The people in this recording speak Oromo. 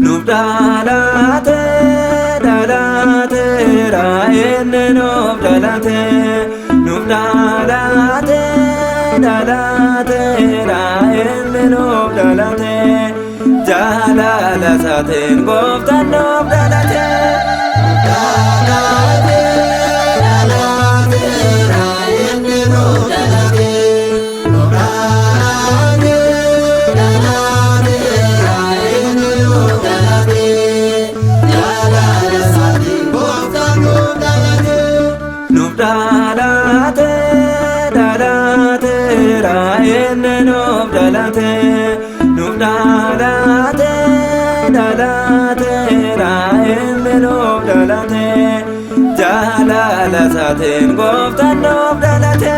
Nuuf dhalate, dhalateera inni nuuf dhalate. Nuuf dhalate, dhalateera inni nuuf dhalate. Jaalala isaatiin gooftaan nuuf dhalate. Dhalate, dhalateera inni nuuf dhalate. Nuuf dhalate, dhalateera inni nuuf dhalate. Jaalala isaatiin gooftaan nuuf dhalate. Nuuf dhalate, dhalateera inni nuuf dhalate. Nuuf dhalate, dhalateera inni nuuf dhalate. Jaalala isaatiin gooftaan nuuf dhalate.